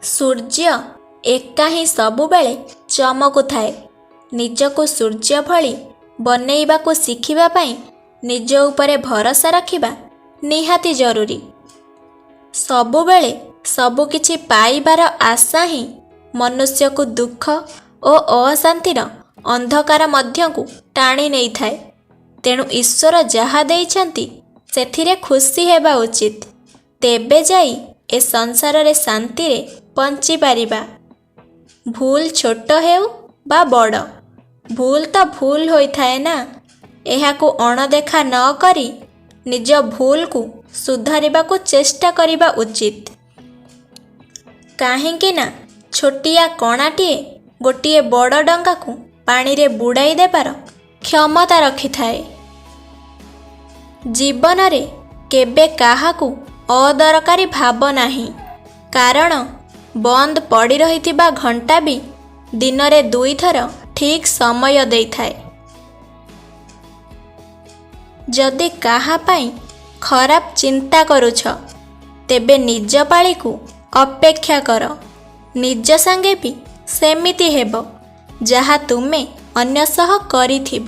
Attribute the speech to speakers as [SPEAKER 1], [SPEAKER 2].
[SPEAKER 1] ସୂର୍ଯ୍ୟ ଏକା ହିଁ ସବୁବେଳେ ଚମକୁଥାଏ। ନିଜକୁ ସୂର୍ଯ୍ୟ ଭଳି ବନେଇବାକୁ ଶିଖିବା ପାଇଁ ନିଜ ଉପରେ ଭରସା ରଖିବା ନିହାତି ଜରୁରୀ। ସବୁବେଳେ ସବୁକିଛି ପାଇବାର ଆଶା ହିଁ ମନୁଷ୍ୟକୁ ଦୁଃଖ ଓ ଅଶାନ୍ତିର ଅନ୍ଧକାର ମଧ୍ୟକୁ ଟାଣି ନେଇଥାଏ। ତେଣୁ ଈଶ୍ୱର ଯାହା ଦେଇଛନ୍ତି ସେଥିରେ ଖୁସି ହେବା ଉଚିତ, ତେବେ ଯାଇ ଏ ସଂସାରରେ ଶାନ୍ତିରେ ବଞ୍ଚିପାରିବା। ଭୁଲ ଛୋଟ ହେଉ ବା ବଡ଼, ଭୁଲ ତ ଭୁଲ ହୋଇଥାଏ ନା। ଏହାକୁ ଅଣଦେଖା ନ କରି ନିଜ ଭୁଲକୁ ସୁଧାରିବାକୁ ଚେଷ୍ଟା କରିବା ଉଚିତ, କାହିଁକି ନା ଛୋଟିଆ କଣାଟିଏ ଗୋଟିଏ ବଡ଼ ଡଙ୍ଗାକୁ ପାଣିରେ ବୁଡ଼ାଇ ଦେବାର କ୍ଷମତା ରଖିଥାଏ। ଜୀବନରେ କେବେ କାହାକୁ ଅଦରକାରୀ ଭାବ ନାହିଁ, କାରଣ ବନ୍ଦ ପଡ଼ି ରହିଥିବା ଘଣ୍ଟା ବି ଦିନରେ ଦୁଇଥର ଠିକ୍ ସମୟ ଦେଇଥାଏ। ଯଦି କାହା ପାଇଁ ଖରାପ ଚିନ୍ତା କରୁଛ, ତେବେ ନିଜ ପାଳିକୁ ଅପେକ୍ଷା କର। ନିଜ ସାଙ୍ଗେ ବି ସେମିତି ହେବ, ଯାହା ତୁମେ ଅନ୍ୟ ସହ କରିଥିବ।